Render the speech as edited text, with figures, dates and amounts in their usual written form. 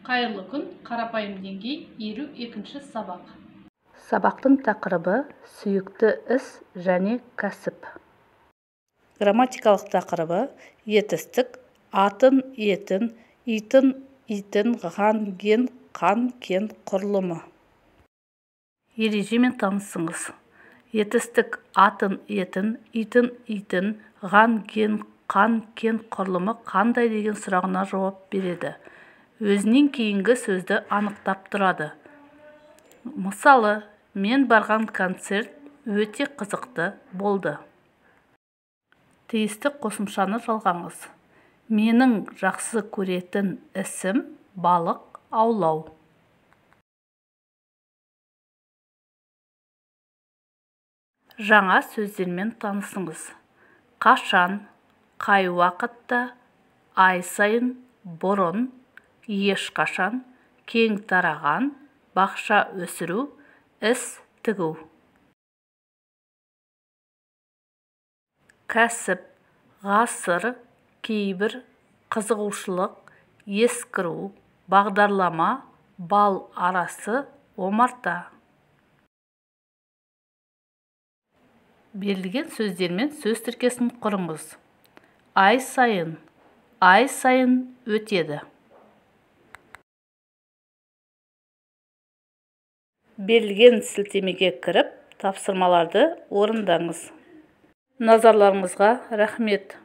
Қайырлы күн, қарапайым деңгей, 52-ші сабақ. Сабақтың тақырыбы сүйікті іс және кәсіп. Грамматикалық тақырыбы етістік, атын, етін, итын, итін, ған, ген, қан, кен құрылымы. Ережемен танысыңыз. Етістік атын, етін, итын, итін, ған, ген, қан, кен құрылымы қандай деген сұрағына жауап береді. Өзінен кейінгі сөзді анықтап тұрады. Мысалы, мен барған концерт өте қызықты болды. Тиісті қосымшаны жалғаңыз. Менің жақсы көретін ісім балық аулау. Жаңа сөздермен танысыңыз. Қашан, қай уақытта, ай сайын, бұрын, ешқашан, кең тараған, бақша өсіру, іс тігу. Кәсіп, ғасыр, кейбір, қызығушылық, ескіру, бағдарлама, бал арасы, омарта. Берілген сөздермен сөз тіркесін құрыңыз. Ай сайын, ай сайын өтеді. Берілген сілтемеге кіріп, тапсырмаларды орындаңыз. Назарларыңызға рахмет.